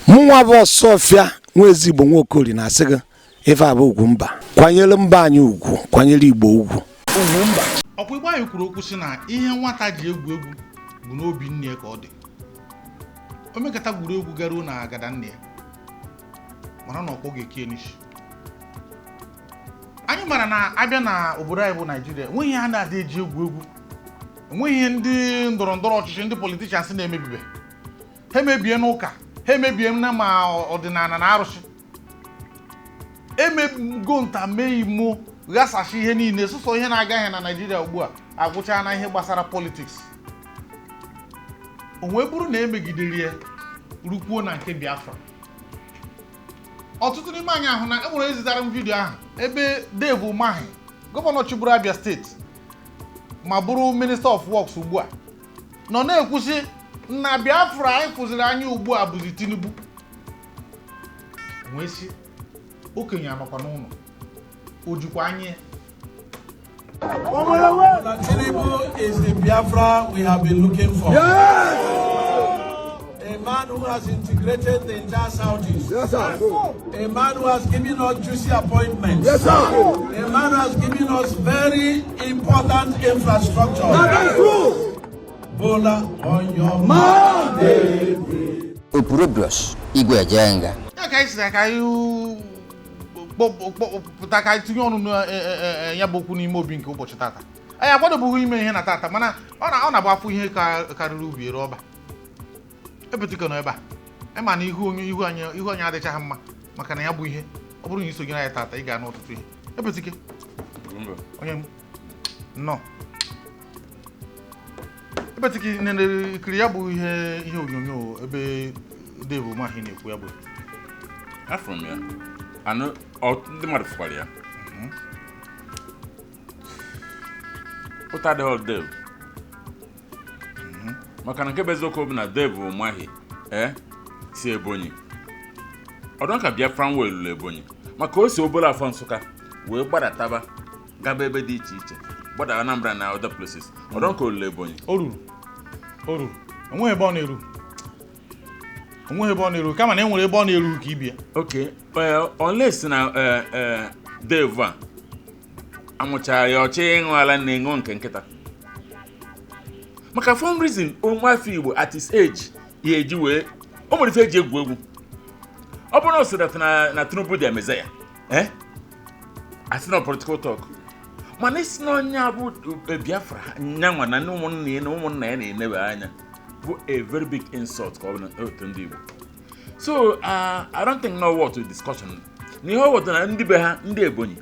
Mụnwa bụ Ọsọfịa nwa Ezigbo Nwaokori na-asị gị, ife a bụ ugwu mba. Kwanyere mba anyị ugwu, kwanyere Igbo ugwu. Ọkwa Igbo anyị kwuru okwu sị na ihe nwata ji egwu egwu bụ n'obi nne ya ka ọ dị. O mekata gwuru egwu garuo na agada nne ya, mara na ọkpọ ga-eke n'isi. Anyị mara na abịa na obodo anyị bụ Naijiria, enweghị ihe a na-adị eji egwu egwu, enweghị ihe ndị ndọrọ ndọrọ ọchịchị, ndị politicians na-emebibe. Ha emebie n'ụka, ha emebie na ma ọdịnala na arụsị, emego nta mee imo, ghasachi ihe niile. Sụsọ ihe na-agaghị na Naijiria ugbu a agwụchaa na ihe gbasara politics. O wee bụrụ na emegidere ya rukwuo na nke Biafra. Ọtụtụ n'ime anyị ahụ na enwere ezitara m video ahụ ebe Dave Umahi, gọvanọ chịburu Abia Steeti ma bụrụ Minister of Works ugbu a, nọ na-ekwusi na Biafra anyị fụziri anya ugbu a bụzi Tinubu. Wee sị okenye anọkwa n'ụlọ, o jikwa anya ya. That Tinubu is the Biafra we have been looking for. A man who has integrated the entire Southeast. Yes, sir. A man who has given us juicy appointments. Yes, sir. A man who has given us very important infrastructure. That is true. Bola, on your Monday. Opurobios Igwe Ejenga. Ya ka anyị siri ka anyị pụta ka anyị tinye ọnụ na ya bụ okwu n'ime obi nke ụbọchị tata. Anyị akwadobughị ime ihe na tata, mana ọ na-abụ afọ ihe ka karịrị ubi ere ọba. Epetike nọ ebe a, ịma na ihu onye ihu anyị adịchaghị mma maka na ya bụ ihe. Ọ bụrụ na isonyere anyị tata, ị ga-anụ ọtụtụ ihe. Epetike, onye m nnọọ. Epetike, nene ikiri ya bụ ihe onyonyo ebe Dave Umahi na-ekwu ya bụ. Afụrụ m ya, anụ ndị mmadụ fụkwara ya. Ụta adịghị Dave, maka na nke bụ eziokwu bụ na Dave Umahi si Ebonyi, ọdụ ka Biafran wee lụrụ Ebonyi, maka o si obere afọ Nsụka wee gbadataba gaba ebe dị iche iche, gbada Anambra na other places, ọdụ ka olulu Ebonyi. O ruru, o ruru. Enweghị ebe ọ na-eru, onweghị ebe ọ na-eru, kama na e nwere ebe ọ na-eru ka ibia. Ok, unless na Dave a amụchara ya ọchị ịṅụ ala na-eṅụ nke nkịta, maka for reason onwe afọ Igbo at his age ya eji wee o nwere ife eji egwu egwu. Ọ bụrụ na o si that na Tinubu dị Messiah, asị na political talk, mana isi na onye a bụ Biafra nyanwa na ndị ụmụnna ya na ụmụnna ya na-enebe anya bụ a very big insult ka ọ bụ na otu ndị Igbo. So I don't think no worth discussion na ihe ọ wetara na ndị be ha, ndị Ebonyi,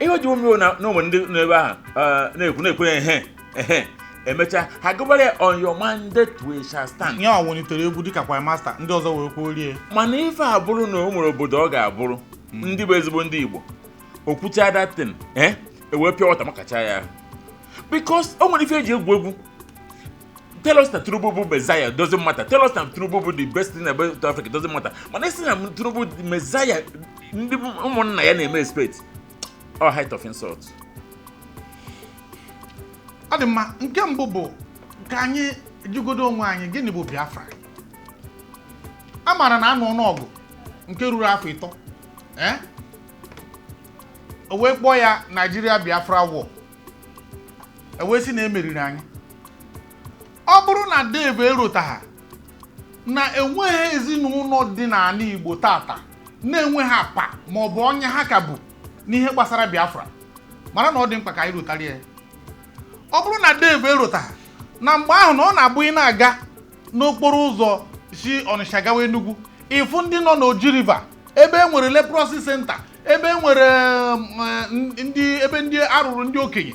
ihe o ji omewo na ụmụ ndị n'ebe ahụ na-ekwu ehe ehe, emechaa ha gụbara ya, "On your mandate we shall stand." Ya welitere egwu dịka choir master, ndị ọzọ wee kwuo rie. Mana ife a bụrụ na o nwere obodo ọ ga-abụrụ ndị bụ ezigbo ndị Igbo okwucha datin ewee pịa wọta makacha ya ahụ, because o nwere ife eji egwu egwu. Tell us na Tinubu bụ Messiah, doesn't matter. Tell us na Tinubu bụ the best thing about Africa, doesn't matter. Mana isi na Tinubu the Messiah ndị ụmụnna ya na-eme expect, all height of insult. Ọ dị mma. Nke mbụ bụ ka anyị jụgodo onwe anyị, gịnị bụ Biafra? A maara na anụ ọnụọgụ nke ruru afọ 30, o wee kpọọ ya Nigeria Biafra War, e wee sị na emeriri anyị. Ọ bụrụ na Dave erotagha na enweghị ezinụlọ dị n'ala Igbo tata na-enweghị apa ma ọ bụ onye ha ka bụ n'ihe gbasara Biafra, mara na ọ dị mkpa ka anyị rotara ya. Ọ bụrụ na Dave erotagha na mgbe ahụ na ọ na-abụ ị na-aga n'okporo ụzọ si Ọnịsha gawa Enugu, ịfụ ndị nọ n'Oji River, ebe e nwere leprosy center, ebe e nwere ndị ebe ndị arụrụ ndị okenye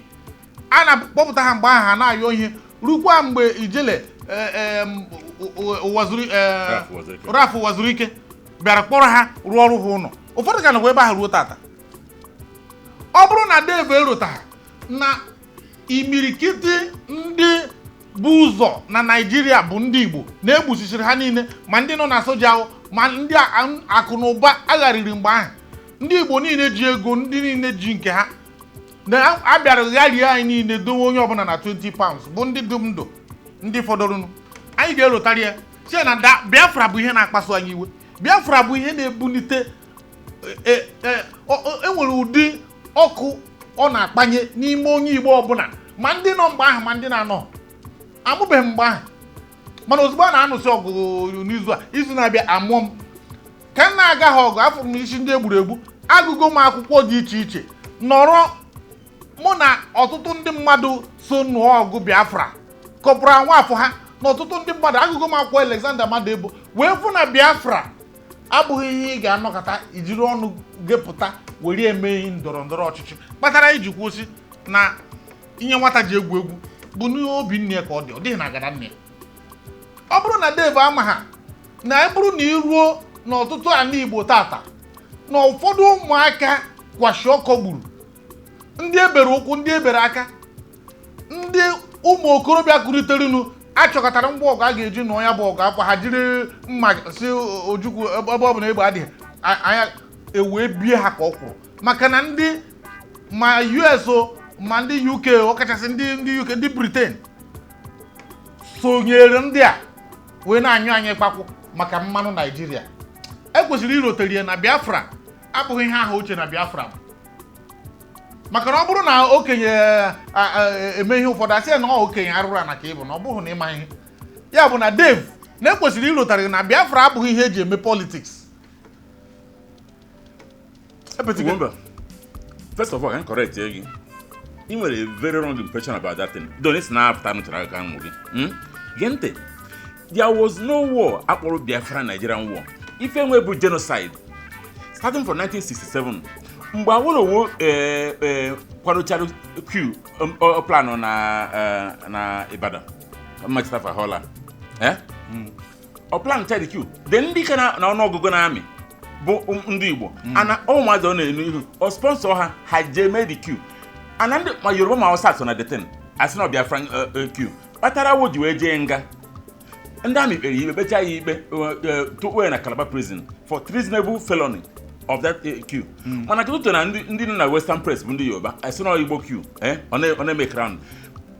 a na-akpọpụta ha mgbe ahụ, ha na-ayọ ihe, rukwa mgbe ijele Ralph Uwazuruike. Ralph Uwazuruike bịara kpọrọ ha rụọ ọrụ ha ụlọ. Ụfọdụ ka nọkwa ebe ahụ ruo tata. Ọ bụrụ na Dave erotagha na imirikiti ndị bụ ụzọ na Naịjirịa bụ ndị Igbo na-egbusisiri ha niile, ma ndị nọ na soja ahụ, ma ndị akụ na ụba agharịrị mgbe ahụ, ndị Igbo niile ji ego, ndị niile ji nke ha na abịara gharie anyị niile, dowe onye ọbụla na £20, bụ ndị dum ndụ ndị fọdụrụnụ, anyị ga-erotara ya sie na Biafra bụ ihe na-akpasu anyị iwe. Biafra bụ ihe na-ebulite enwere ụdị ọkụ ọ na-akpanye n'ime onye Igbo ọbụla, ma ndị nọ mgbe ahụ ma ndị na-anọ amụbeghị mgbe ahụ. Mana ozugbo a na-anụsị ọgụ n'izu a, izu na-abịa amụọ m ka m na-agaghị ọgụ, afụrụ m isi ndị egburu egbu, agụgo m akwụkwọ dị iche iche, nọrọ mụ na ọtụtụ ndị mmadụ so nụọ ọgụ Biafra kọpụrụ nwafọ ha na ọtụtụ ndị mmadụ. Agụgo m akwụkwọ Alexander Maduebo wee fụ na Biafra abụghị ihe ị ga-anọkọta ijiri ọnụ gepụta were eme ihe ndọrọ ndọrọ ọchịchị, kpatara iji kwụsị na ihe nwata ji egwu egwu bụ n'obi nne ya ka ọ dị, ọ dịghị na agada nne ya. Ọ bụrụ na Dave ama ha na e bụrụ na ị ruo n'ọtụtụ ala Igbo tata na ụfọdụ ụmụaka kwashi ọkọ gburu ndị ebere ụkwụ, ndị ebere aka, ndị ụmụ okorobịa kụrịterenu achọkọtara ngwa ọgụ a ga-eji nụọ ya bụ ọgụ akwa ha jiri mma si Ojukwu ebe ọ bụ na egbe adịghị anya ewee bie ha ka ọ kwụrụ, maka na ndị ma US o ma ndị UK, ọkachasị ndị UK, ndị Britain sonyere ndị a wee na-anyụ anyị kpakwụ maka mmanụ Naijiria. Ekwesịrị irotere ya na Biafra abụghị ihe ahụ uche na Biafra bụ, maka na ọ bụrụ na okenye eme ihe ụfọdụ, asị ya na ọ okenye arụrụ ana ka ị bụ na ọ bụghị na ịma ihe ya bụ na Dave na ekwesịrị irotara gị na Biafra abụghị ihe eji eme politics. Ugwumba, first of all, ka m correct gị. Ị nwere a very wrong impression about that thing. Don isi na-apụta nụchara aka nwụ gị. Gee ntị. There was no war akpọrọ Biafra Nigerian War. Ife nwe bụ genocide. Starting from 1967, mgbe Awolowo kwadochara coup plan na Ibadan, Machitafa Hall a. Eh? Ọ plan chara coup. Then ndị ka na ọnụọgụgụ na amị bụ ndị Igbo ana ụmụazị ọ na-enu ihu ọ sponsor ha, ha jee mee the coup, ana ndị ma Yoruba ma Hausa so na the thing, asị na ọ Biafran coup kpatara wo ji wee jee nga. Ndị amị kpere ya ikpe, kpechaa ya ikpe, tụkpuo ya na Calabar prison for treasonable felony of that coup. Mana kedu na ndị nọ na Western press bụ ndị Yoruba asị na ọ Igbo coup, ọ na-eme crown.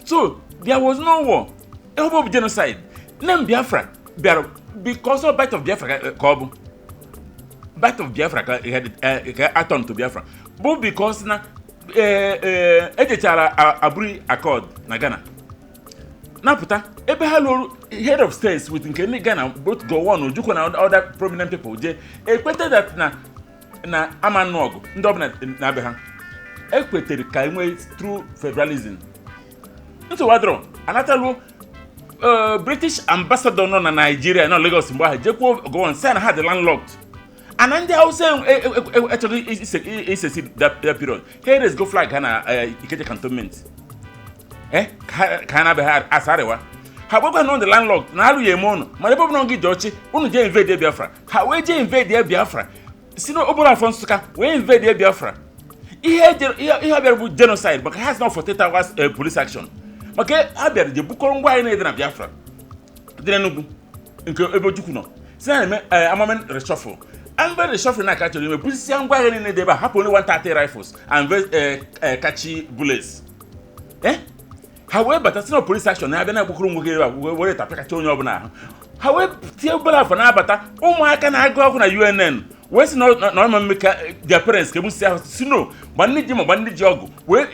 So there was no war. Ebe ọ bụ genocide name Biafra bịara because of Bight of Biafra ka ọ bụ Bight of Biafra ka aton to Biafra bụ because na ejechara Aburi Accord na Ghana napụta ebe ha lụrụ head of states with nke ndị Ghana, both Gowon, Ojukwu na other prominent people, jee ekwete that na ama nụ ọgụ ndị ọbụla na-abịa ha ekwetere ka enwee true federalism. Nsogbu adịrọ. Anataluo British ambassador nọ na Nigeria nọ Lagos mgbe ahụ jekwuo Gowon sị na ha dị landlocked, ana ndị Hausa echọghị isesi that period. Ha erezgo flag ha na Ikeja cantonment ka ha na-abịa ha asa arịwa ha gwagwa na ọ dị landlocked na alụ ya eme ụnụ, mana ebe ọ bụla gị ji ọchị unu jee invade Biafra. Ha wee jee invade Biafra si n'okporo afọ Nsụka wee invade Biafra. Ihe bịara bụ genocide, maka ha si na 48 hours police action, maka ha bịara je bukọrọ ngwa anyị na-ede na Biafra dị n'Enugu nke ebe Ojukwu nọ si na eme armament reshuffle. Armament reshuffle na aka chọrọ ime busisia ngwa agha niile dị ebe a, hapụ only 130 rifles and kachi bullets. Ha wee bata si na police action na-abịa na-agbakọrọ nwoke ebe a wee were tapịakacha onye ọbụla ahụ. Ha wee tie obere afọ na-abata ụmụaka na-agụ akwụkwọ na UNN wee sị na ọma mme ka their parents ka egbusi ahụ si no gba ndị ji ma gba ndị ji ọgụ wee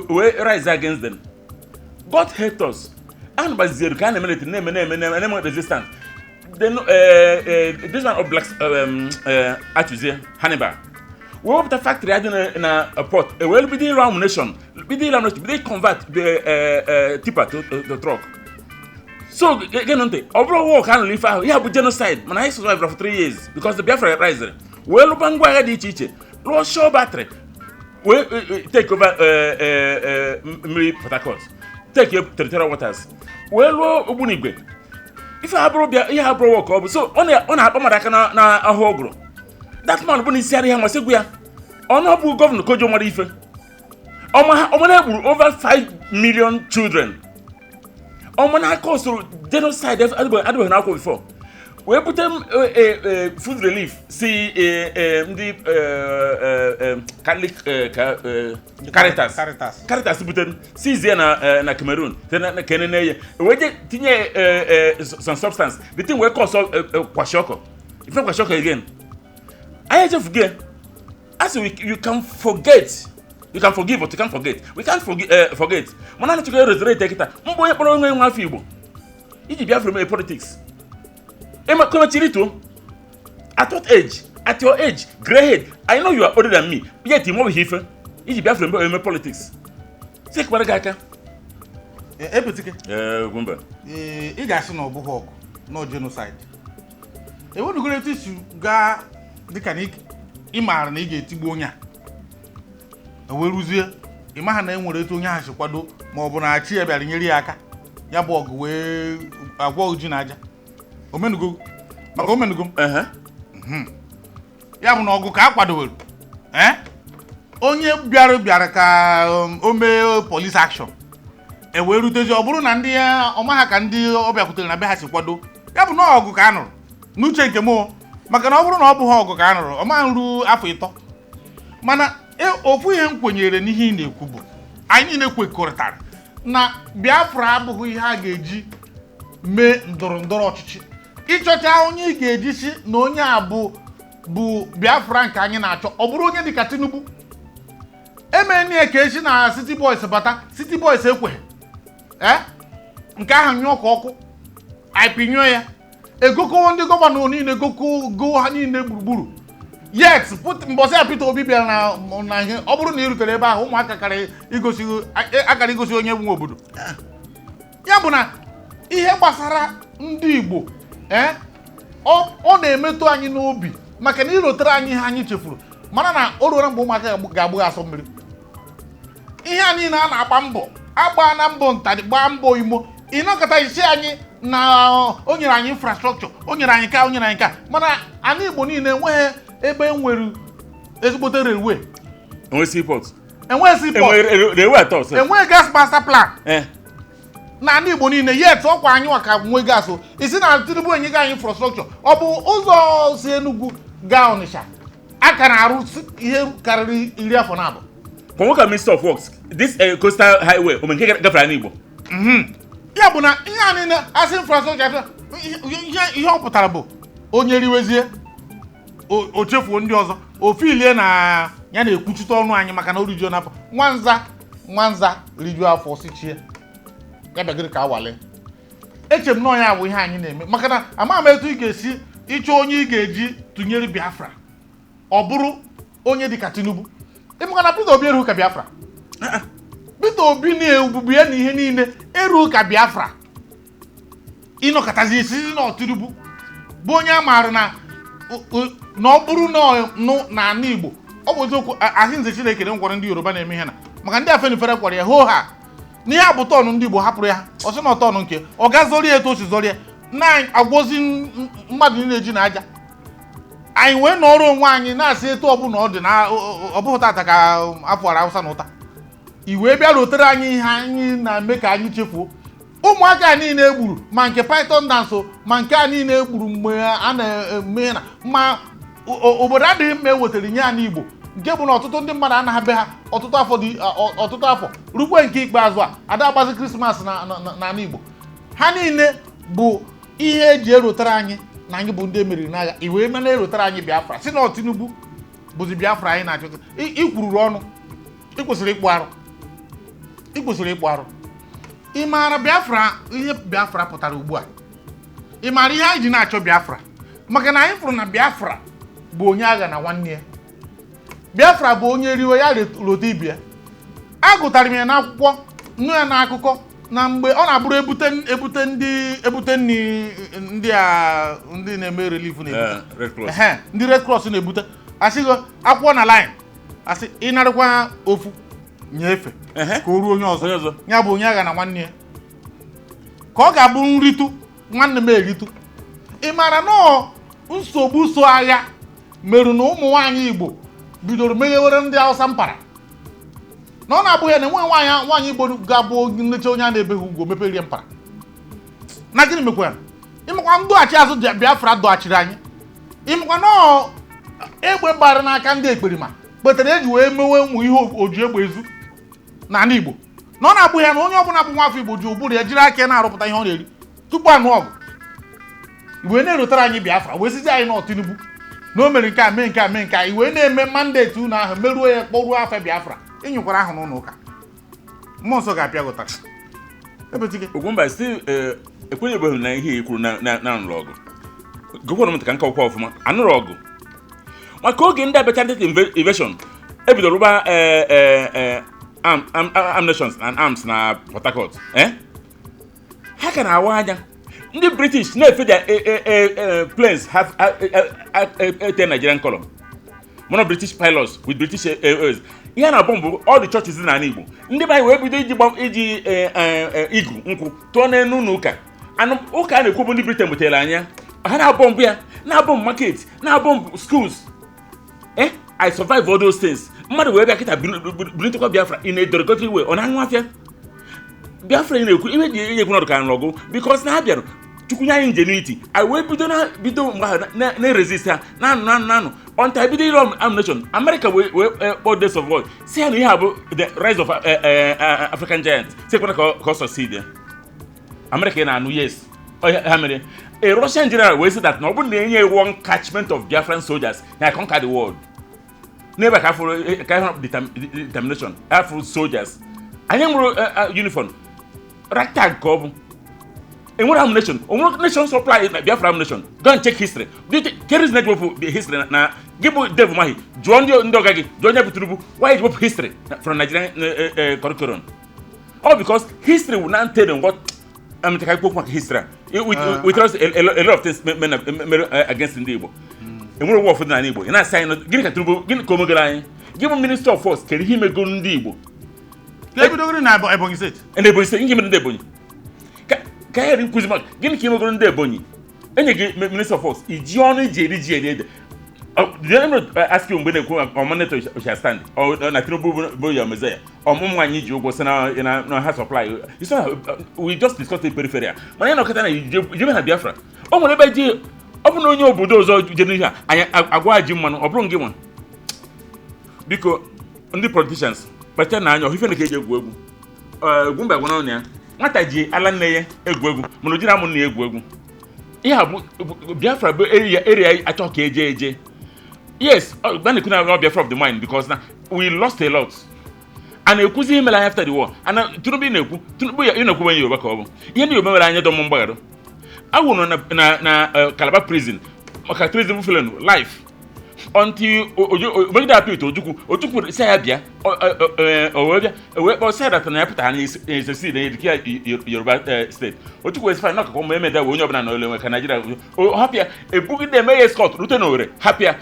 wee rise against them. God help us. A gbaziere ka a na-eme na-eme na-eme na-eme na-eme resistance. Then this one of black Achuzie Hannibal wee wepụta factory adị na port e wee bido ịrụ ammunition, bido ịrụ ammunition, bido convert the tipper to truck. So gịnụ ntị, ọ bụrụ war ka a nụrụ ife ahụ ya bụ genocide, mana anyị survive for 3 years because the Biafra risere wee lụba ngwa agha dị iche iche, lụọ shore battery, wee take over mmiri Port Harcourt, take territorial waters, wee lụọ ogbunigwe. Ife abụrụ bịa ihe abụrụ war ka ọ bụ. So ọ na-akpa mmadụ aka na ahụ ụgụrụ. That man bụ na isi adịghị amasị gwu ya ọnụ ọ bụ governor Kojo mara ife ọma ọma na-egburu over 5 million children ọma na-aka usoro genocide adịbeghị n'akwụkwọ before wee bute food relief si ndị Catholic Caritas. Caritas. Caritas butere sizie na Cameroon site na kenene ya wee je tinye some substance, the thing wee cause kwashiorkor. Ife kwashiorkor again. Anyị echefugo ya. A sị you can forget, you can forgive, but you can't forget. We can't forget. Mana anyị chọrọ resurrect kịta mgbe onye kpọrọ onwe nwa afọ Igbo iji Biafra mee politics. Ịmakọmechiri to at what age? At your age, grey head, I know you are older than me, yet ị mọbụghị ife iji Biafra eme politics. Sị kpara gị aka. Epetike. Ee, Ugwumba. Ee, ị ga-asị na ọ bụghị ọgụ no genocide. Enwenugoro etu isi gaa dịka na ị maara na ị ga-etigbu onye a, e wee ruzie ị maha na e nwere etu onye ahụ si kwado, ma ọ bụ na chi ya bịara nyere ya aka, ya bụ ọgụ wee agwọ ji na aja. Omenugo maka omenugo m. Ya bụ na ọgụ ka a kwadowere, ee, onye bịara ka o mee police action, e wee rutezi ọ bụrụ na ndị ọma ha ka ndị ọ bịakwutere na be ha si kwado. Ya bụ na ọgụ ka a nụrụ n'uche nke m o. Maka na ọ bụrụ na ọ bụghị ọgụ ka a nụrụ, ọ ma nru afọ 3. Mana ofu ihe m kwenyere n'ihe ị na-ekwu bụ anyị niile kwekọrịtara na Biafra abụghị ihe a ga-eji mee ndọrọ ndọrọ ọchịchị. Ịchọcha onye ị ga-eji si na onye a bụ Biafra nke anyị na-achọ, ọ bụrụ onye dịka Tinubu. Emenie ka esi na City Boys bata, City Boys ekweghị, ee, nke ahụ nyụọ ka ọkụ anyị ya egokowo ndị gọvanọ niile goko go ha niile gburugburu. Yet mbọsị ya Peter Obi bịara na ihe, ọ bụrụ na ị rutere ebe ahụ, ụmụaka kara igosi akara igosi onye nwe obodo. Ya bụ na ihe gbasara ndị Igbo, ee, ọ na-emetụ anyị n'obi, maka na irotere anyị ihe anyị chefuru. Mana na o ruola mgbe ụmụaka ga-agbụ asọ mmiri. Ihe a niile a na-agba mbọ, agba na mbọ nta, gbaa mbọ imo, ịnọkọta isi anyị na o nyere anyị infrastructure, o nyere anyị ka o nyere anyị ka. Mana ala Igbo niile enweghị ebe e nwere ezigbote railway. Enwe seaport. Enweghị seaport. Enwe railway atọ sef. Enweghị gas master plan na ala Igbo niile. Yet ọkwa anyị nwa ka nwee gas o. Isi na Tinubu enyego anyị infrastructure, ọ bụ ụzọ si Enugu gaa Ọnịsha a ka na-arụ ihe karịrị 42. Kwa nwoke Minister of Works, this coastal highway ome nke gafere n'Igbo. Ya bụ na ihe a niile asị infrastructure, ihe ọ pụtara bụ onye riwezie o chefuo ndị ọzọ, ofilie na ya na-ekwuchite ọnụ anyị, maka na o rijuo n'afọ. Nwanza nwanza rijuo afọ sichie ya bịagịrị ka awale. Eche m na ọnya bụ ihe anyị na-eme, maka na ama m etu ị ga-esi ịchọ onye ị ga-eji tụnyere Biafra, ọ bụrụ onye dịka Tinubu. Ịmaka na Peter Obi erughị ka Biafra. Peter Obi na-ebubu ya na ihe niile erughị ka Biafra. Ịnọkọtazi isi na Tinubu bụ onye a maara na na ọ bụrụ na ala Igbo, ọ bụ eziokwu ahịnze Chineke nkwara ndị Yoruba na-eme ihe na maka ndị Afenifere kwara ya hoo ha n'ihe a bụ tọnụ ndị Igbo hapụrụ ya, ọ sị na ọtọnụ nke ọ ga zọrọ ya etu o si zọrọ ya na-agwọzi mmadụ niile ji na aja. Anyị wee nọrọ onwe anyị na-asị etu ọbụla ọ dị na ọ bụghị tata ka afọ ara Hausa na ụta i wee bịa rotere anyị ihe anyị na-eme ka anyị chefuo ụmụaka a niile egburu, ma nke Python dance, ma nke a niile egburu mgbe a na-eme na ma obodo adịghị mma e wetara nye anyị Igbo, nke bụ na ọtụtụ ndị mmadụ anaghị be ha ọtụtụ afọ dị ọtụtụ afọ rukwe nke ikpeazụ a ada agbazi Krismas n'ala Igbo. Ha niile bụ ihe eji erotere anyị na anyị bụ ndị emeriri n'agha. I wee mana erotere anyị Biafra, si na Tinubu bụzi Biafra anyị na-achọta. Ikwururu ọnụ, ị kwesịrị ịkpụ arụ, ị kwesịrị ịkpụ arụ. Ị maara Biafra, ihe Biafra pụtara ugbu a? Ị maara ihe anyị ji na-achọ Biafra? Maka na anyị fụrụ na Biafra bụ onye agha na nwanne ya. Biafra bụ onye riwe ya rote ibe ya. Agụtara m ya n'akwụkwọ, nụ ya n'akụkọ na mgbe ọ na-abụrụ ebute ebute ndị ebute nri, ndị a ndị na-eme relief na-ebute. Red Cross. Ehe, ndị Red Cross na-ebute, asịgo akwụkwọ na line, asị ịnarịkwa ofu nyefe ka o ruo onye ọzọ. Onye ọzọ. Ya bụ onye agha na nwanne ya, ka ọ ga-abụ nritu nwanne m eritu. Ị maara nọọ nsogbu so agha merụ na ụmụ nwaanyị Igbo bidoro meghewere ndị Hausa mpara, na ọ na-abụghị ya na enweghị nwaanyị Igbo ga-abụ nlecha onye a na-ebeghị ugwu meperie mpara. Na gịnị mekwara? Ịmakwa ndọghachi azụ Biafra dọghachiri anyị. Ịmakwa nọọ egbe gbara n'aka ndị ekperima kpetara eji wee mewe ụmụ ihe oji egbe ezu n'ala Igbo, na ọ na-abụghị ya na onye ọbụla bụ nwafọ Igbo ji ụbụrụ ya jiri aka ya na-arụpụta ihe ọ na-eri tupu anụ ọgụ. Wee na-erotara anyị Biafra, wee sizi anyị nọ Tinubu na o mere nke a, mee nke a, mee nke a, i wee na-eme mandate unu ahụ, meruo ya, kpọruo afọ Biafra. Ịnyụkwara ahụ n'ụlọ ụka, mmụọ nsọ ga-apịa gị ụtarị ebetike. Ugwumba si ekwenyebeghị m na ihe i kwuru na anụrụ ọgụ. Gụkwara m ntị ka nkọwakwa ọfụma. Anụrụ ọgụ maka oge ndị abacha, ndị invasion ebidoro rụba ammunitions and arms na Port Harcourt. Ha ka na-awa anya ndị British na-efe their planes have ete Nigerian color, mana British pilots with British Airways. Ihe a na-abọ mbụ all the churches dị n'ala Igbo, ndị be anyị wee bido iji igu nkwụ tụọ n'elu ụlọ ụka. Anụ ụka a na-ekwu bụ ndị Britain butere anya ha na-abọ mbụ ya, na-abọ mbụ market, na-abọ mbụ schools. I survive all those things. Mmadụ wee bịa kịta bulitekwa Biafra in a derogatory way, ọ na-aṅụ afịa Biafra. Ị na-ekwu ihe ji ekwu nọdụ ka nrọgụ because na ha bịara chukwu nye anyị ingenuity, anyị wee bido na bido mgbe ahụ na-resist ha, na-anụ na-anụ na-anụ until bido ire ammunition. America wee kpọọ Days of War, si ya na ihe a bụ the rise of African giant, si ekwena ka ọ succeed ya. America ị na-anụ, yes, ọ ha mere. A Russian general wee sị that na ọ bụrụ na enye one catchment of Biafran soldiers na conquer the world. N'ebe a ka afụrụ ka ahụrụ determination afụrụ soldiers anyị nwere uniform ragtag ka ọ bụ enwere ammunition, onwere nation supply na Biafra ammunition. Go and check history. Kedu reason eji wepụ the history na gị bụ Dave Umahi? Jụọ ndị ọga gị, jụọ onye bụ Tinubu, why eji wepụ history from Nigerian curriculum? All because history will not tell them what I'm taking okwu maka history a. With us a lot of things mere against ndị Igbo. Enwere ụwa ụfọdụ n'ala Igbo ị na-asị anyị gịnị ka Tinubu, gịnị ka o megoro anyị? Gị bụ minister of force, kedu ihe imegoro ndị Igbo? Ka ebidogoro na Ebonyi Steeti. Ndị Ebonyi Steeti, ihe mere ndị Ebonyi ka ya ghara nkuzi maka gịnị ka imegoro ndị Ebonyi? Enye gị minister of force, iji ọnụ iji eri ji eri ede. Did I ask you mgbe na-ekwu ọmụnetọ shall stand or na Tinubu bụ your messiah? Ọmụmụ anyị ji ụgwọ si na ha supply. You saw, we just discussed the peripheral, mana ya nọkọta na ijebe na Biafra. O nwere ebe ji ọ bụ na onye obodo ọzọ jere ihe a anyị agwa ji mmanụ, ọ bụrụ gị nwa. Biko, ndị politicians, kpacha na anya ọhịfe na ka eji egwu egwu. Egwu mba gwana ya nwata ji ala nne ya egwu egwu, mana o jiri amụ nna ya egwu egwu. Ihe a bụ Biafra bụ area achọ ka eje eje. Yes, gba na-ekwu na Biafra of the mind because na we lost a lot. A na-ekwuzi ihe mere anyị after the war. Ana Tinubu na-ekwu, Tinubu ya ị na-ekwu onye Yoruba ka ọ bụ ihe ndị Yoruba mere anyị dọmụ mgbaghara awụrụ na Calabar prison maka treason felon life until megide appeal to Ojukwu. Ojukwu sị ya bịa, o wee bịa, o wee kpọọ sị that na ya pụtara na esesi na edike ya Yoruba Steeti. Ojukwu wee sị fine, n'ọkụkọ ma emeda wee onye ọbụla na ole nwe ka Nigeria o hapụ ya, ebugide eme ya escort rute n'Owerri, hapụ ya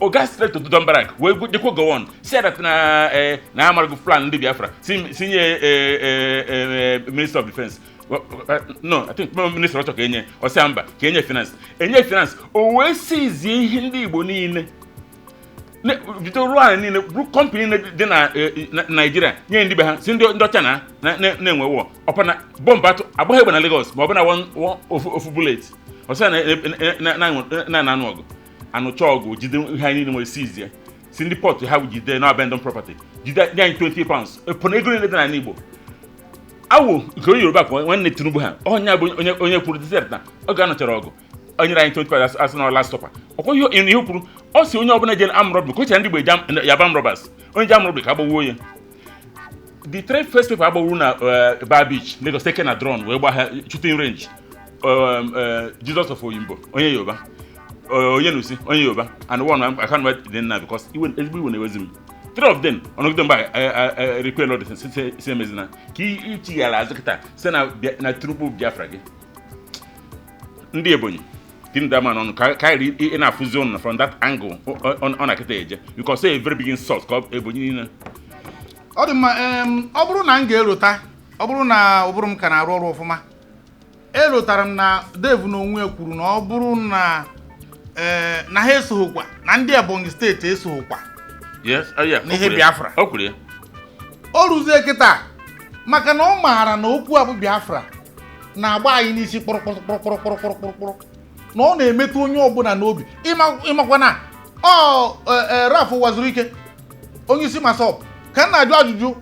o gaa straight to Dodan Barrack, wee jekwa Gowon si that na amarago plan ndị Biafra, si nye minister of defense. No, I think minister ọchọ ka enye ọsịa mba, ka enye finance, enye finance. O wee sizie ihe ndị Igbo niile bido rụọ ala niile, bụrụ company niile dị na Naijiria, nye ndị be ha, si ndị ọcha na na-enwe wọ ọpa na bọmbụ atụ agbaghị egbe na Lagos, ma ọ bụ na ofu bullet ọsọ na na-anụ ọgụ anụcha ọgụ, jide ihe anyị niile nwere, sizie si ndị port ha jide na abandon property, jide nye anyị £20 epụ na ego niile dị n'ala Igbo. Awụ nke onye Yoruba ka nwanne Tinubu ha ọnya bụ onye kwuru desert na oge a nụchara ọgụ, o nyere anyị 25 asị na last supper. Ọkwa ihe o kwuru, ọ si onye ọbụla jere armed robbery ka o chere ndị Igbo eje yaba armed robbers, onye ji armed robbery ka agbawuo ya. The three first people agbawuru na Bar Beach, Lagos, taken na drone wee gba ha shooting range, Jesus of Oyimbo onye Yoruba, onye Nusi onye Yoruba, and one I can't remember the name now because iwe ezigbo iwe na-ewezi m. Three of them ọnọgide mgbe requel ọdị si emezina ka ichighara azụ kịta si na Tinubu Biafra gị. Ndị Ebonyi tinye man ọnụ ka ị ị na-afụzi ụnụ from that angle ọ na-akịta eje because a very big insult ka Ebonyi niile. Ọ dị mma. Ọ bụrụ na m ga-erota, ọ bụrụ na ụbụrụ m ka na-arụ ọrụ ọfụma, erotara m na Dave n'onwe ya kwuru na ọ bụrụ na na ha esoghịkwa na ndị Ebonyi Steeti esoghịkwa Yes, oh yeah, n'ihe o kwuru ya. Biafra. O kwuru ya. O ruzie kịta maka na ọ maara na okwu a bụ Biafra na-agba anyị n'isi kpụrụkpụrụkpụrụkpụrụkpụrụ, na ọ na-emetụ onye ọbụla n'obi. Ịmakwa na ọ Ralph Uwazuruike, onye isi MASSOB, ka m na-ajụ ajụjụ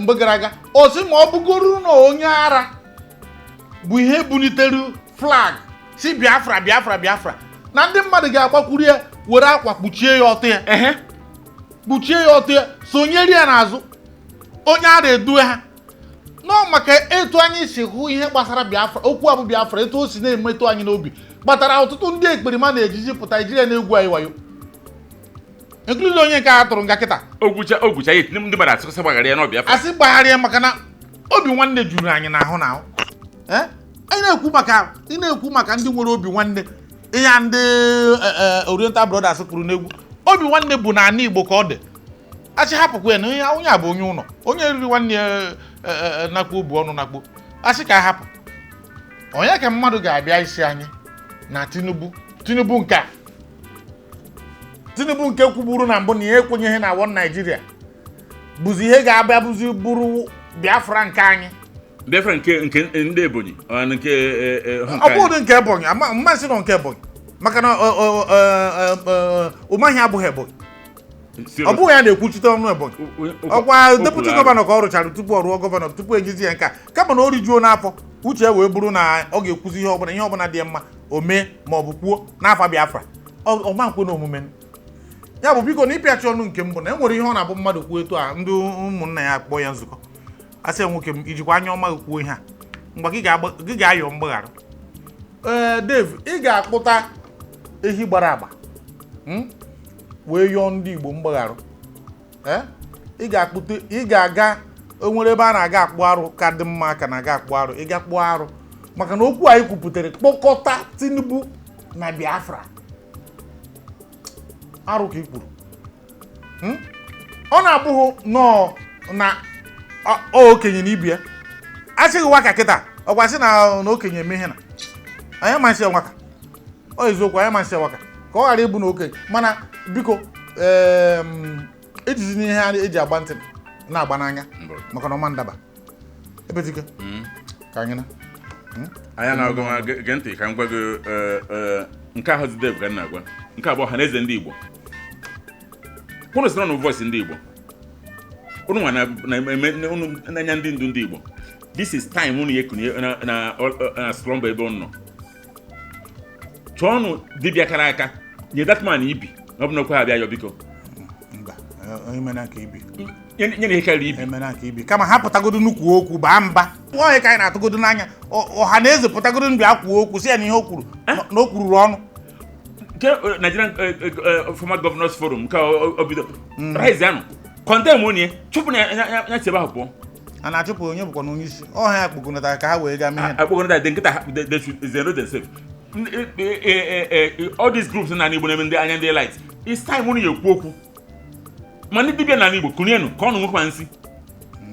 mgbe gara aga, ọ sị ma ọ bụgoro na onye ara bụ ihe bulitere flag. Si Biafra, Biafra, Biafra, na ndị mmadụ ga-agbakwuru ya, were akwa kpuchie ya ọtụ ya, kpuchie ya ọtụ ya, sonyere ya n'azụ. Onye a na-edu ha nọ maka etu anyị si hụ ihe gbasara Biafra, okwu abụ Biafra, etu o si na-emetụ anyị n'obi, kpatara ọtụtụ ndị ekperima na-ejiji pụta ijiri na-egwu anyị wayo, including onye nke a tụrụ nga kịta. Ogwucha ogwucha ya, etinye ndị mmadụ asịsị gbaghara ya n'ọbịa. Asị gbagharịa, maka na obi nwanne juru anyị n'ahụ n'ahụ. Eh? Anyị na-ekwu maka, ị na-ekwu maka ndị nwere obi nwanne, ihe a ndị Oriental Brothers kwuru n'egwu, obi nwanne bụ n'ala Igbo ka ọ dị. Asị hapụkwa ya na onye onye a bụ onye ụlọ, onye riri nwanne ya nakpo obu ọnụ nakpo. Asị ka a hapụ onye ka mmadụ ga-abịa isi anyị na Tinubu. Tinubu nke a, Tinubu nke kwuburu na mbụ na ya ekwenyeghị na one Nigeria, bụzi ihe ga-abịa bụzi bụrụ Biafra nke anyị. Biafra nke ndị Ebonyi ọ na nke ha nke Ọ bụghị nke Ebonyi, mmasị nọ nke Ebonyi, maka na Umahi abụghị Ebonyi. Anyị. Ọ bụghị ya na-ekwuchite ọnụ Ebonyi. Ọkwa deputy Kwuru. governor ka ọ rụchara tupu ọ rụọ governor, tupu ejizi ya nke a, kama na o rijuo n'afọ, uche wee bụrụ na ọ ga-ekwuzi ihe ọbụla, ihe ọbụla dị mma o mee ma ọ bụ kwuo n'afọ Biafra. Ọma nkwe na omume ya bụ, biko, na ịpịachi ọnụ nke mbụ na e nwere ihe ọ na-abụ mmadụ kwuo etu a, ndị ụmụnna ya akpọ ya nzukọ, asị ya, "Nwoke m, ijikwa anya ọma gị kwuo ihe a? Mgbe gị ga-ayọ mgbaghara." Ee, Dave, ị ga-akpụta ehi gbara agba, wee yọọ ndị Igbo mgbaghara. Ee, ị ga-akpụta, ị ga-aga, o nwere ebe a na-aga akpụ arụ ka dị mma ka na-aga akpụ arụ, ị ga kpụọ arụ, maka na okwu anyị kwupụtara kpọkọta Tinubu na Biafra, arụ ka ị kwuru. Ọ na-abụghị nọọ na okenye na ibi ya asịghị nwaka kịta, ọkwa sị na okenye eme ihe na anyị amasị ya nwaka. Ọ eziokwu, anyị amasị ya nwaka ka ọ ghara ịbụ na okenye, mana biko, ejizi n'ihe a eji agba ntị na-agba n'anya, Mbụ. maka na ọma ndaba ebetike ka anyị na Anya na-agụ nwa, gee ntị ka m gwa gị. Nke ahụ dị Dave ka m na-agwa, nke abụọ, ọha na eze ndị Igbo, unu sị na unu voice ndị Igbo, unu nwa na-eme unu na-anya ndị ndu ndị Igbo. This is time unu ekunye na slumber ebe unu nọ. Chọọnụ dibịa kara aka nye that man ibi na ọ bụ na okwe ha abịa yọ, biko. Mba, emena nke ibi. Nye na ihe karịrị ibi. Emena nke ibi, kama ha pụtagodo nnukwu okwu baa mba. Onye ka anyị na-atụgodo n'anya, ọha na eze pụtagodo ndụ ya kwuo okwu, si ya na ihe o kwuru na o kwururu ọnụ. Nke Nigerian former governors forum nke o bido rise anụ condemn onye chụpụ na ya si ebe ahụ pụọ. A na-achụpụ onye bụkwa na onye isi ọha ya kpokọnatara ka ha wee gaa mee ihe. Akpọkọnata dị nkịta they should zero themselves. All these groups na Igbo na-eme ndị anya ndị light, it's time unu ya ekwu okwu. Ma ndị dibịa na Igbo, kụnyenụ ka ọ nụ nwekwa nsị.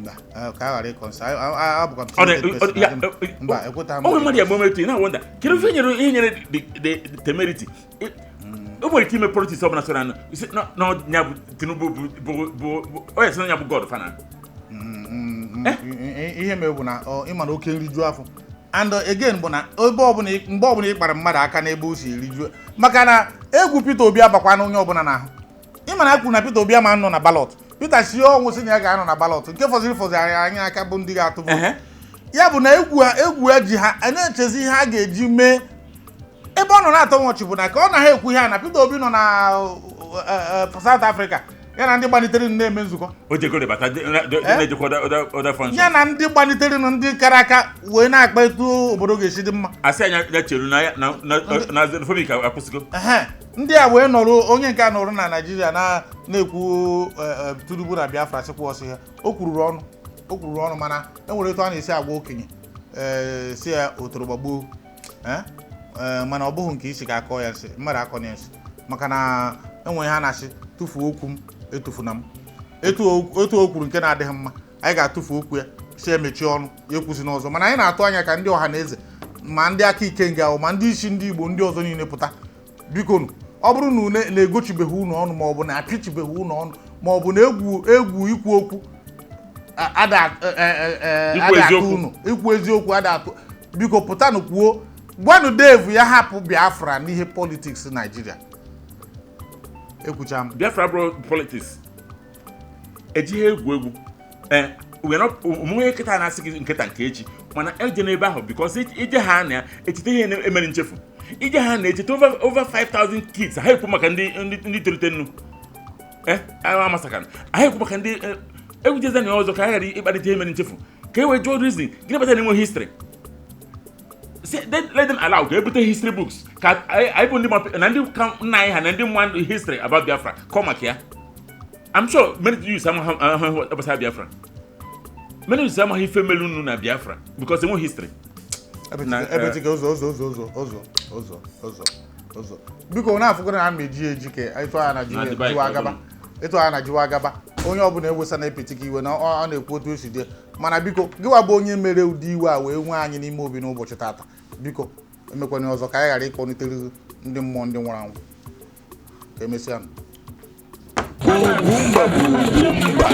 Mba, ka a ghara ịkọ nsị, abụkwa m Ọ dị- talented ọ dị- ya, person, mba, ekweta m. O nwere mmadụ ya gba etu ị na-wonder kedu ife nyere ihe nyere the temerity. O nwere ike ime politics ọbụla sọrọ anụ isi na ya bụ Tinubu bụ onye sị na ya bụ God fana. Ihe mere bụ na ịma na oke nriju afọ, and again bụ na ebe ọbụla mgbe ọbụla ị kpara mmadụ aka n'ebe o si eriju, maka na egwu Peter Obi abakwa na onye ọbụla n'ahụ. Ịma na ekwu na Peter Obi ama nọ na ballot, Peter si ọnwụ sị na ya ga-anọ na ballot, nke fọziri anyị aka bụ ndị ga-atụ vootu. Ya bụ na egwu ha, egwu ya ji ha a na-echezi ihe a ga-eji mee ebe ọ nọ na-atọ nwọchị bụ na ka ọ na ha ekwu ihe a na Peter Obi nọ na South Africa, ya na ndị gbalitere na-eme nzukọ. O jegoro bata Eh? na-ejekwa other functions. Ya na ndị gbalitere, ndị kara aka wee na-akpa etu obodo ga-esi dị mma. Asị anya ya cheru na ya na xenophobic akwụsịgo. Ehe, ndị a wee nọrọ, onye nke a nọrọ na Naijiria na-ekwu Tinubu na Biafra, sịkwa ọsị ya o kwururu ọnụ, o kwururu ọnụ, mana e nwere etu a na-esi agwa okenye, ee, si ya otoro gbagbuo. Ee, mana ọ bụghị nke isi ka akọ ya nsị, mmadụ akọ ya nsị, maka na enwe ihe a na-asị tụfuo okwu m etufuna m. Etu o kwuru nke na-adịghị mma, anyị ga-atụfu okwu ya, si emechie ọnụ ya, ekwuzi n'ọzọ. Mana anyị na-atụ anya ka ndị ọha na eze, ma ndị aka ikenga, ma ndị isi ndị Igbo ndị ọzọ niile pụta, biko nụ. Ọ bụrụ na unu na-egochibeghị unu ọnụ, ma ọ bụ na apịchibeghị unu ọnụ, ma ọ bụ na egwu egwu ikwu okwu ada Ikwu ada atụ eziokwu. unu, ikwu eziokwu ada atụ, biko pụtanụ kwuo, gwanụ Dave ya hapụ Biafra n'ihe politics Naijiria. Ekwucha m. Biafra bụrụ politics ejighị egwu egwu. Ee, we are not omume nkịta na-asị gị nkịta nke echi, mana eje n'ebe ahụ because ije ha na ya echite ihe emere nchefu. Ije ha na-echeta over 5000 kids. Ha ekwu maka ndị tolite nnu amasaka ha ekwu maka ndị egwujeza na ọzọ ka ha ghara ịkparịta ihe mere nchefu, ka e wee jụọ reason gịnị kpatara na enwe history. Say, let them allow ka ebute history books, ka anyị bụ ndị na ndị ka nna anyị ha na ndị mma history about Biafra kọ maka ya. I'm sure many youths amaghị gbasara Biafra. Many youths amaghị ife melu nnu na Biafra because enwe history. Na, Ebetike ụzọ ụzọ ụzọ ụzọ ụzọ ụzọ ụzọ ụzọ, biko, na-afụgoro na ama eji eji ka ịtụ anya na Na Dubai jiwa ka ọ agaba bụ. Ịtụ anya na jiwa agaba. Onye ọbụla ewesa na epetike iwe na ọ na-ekwu otu o si dị, mana biko, gịwa bụ onye mere ụdị iwe a wee nwee anyị n'ime obi n'ụbọchị tata, biko, emekwana ọzọ ka anyị ghara ịkpọnitere ndị mmụọ ndị nwụrụ anwụ. Ka emesịa nụ. Ugwumba bụ ugwumba.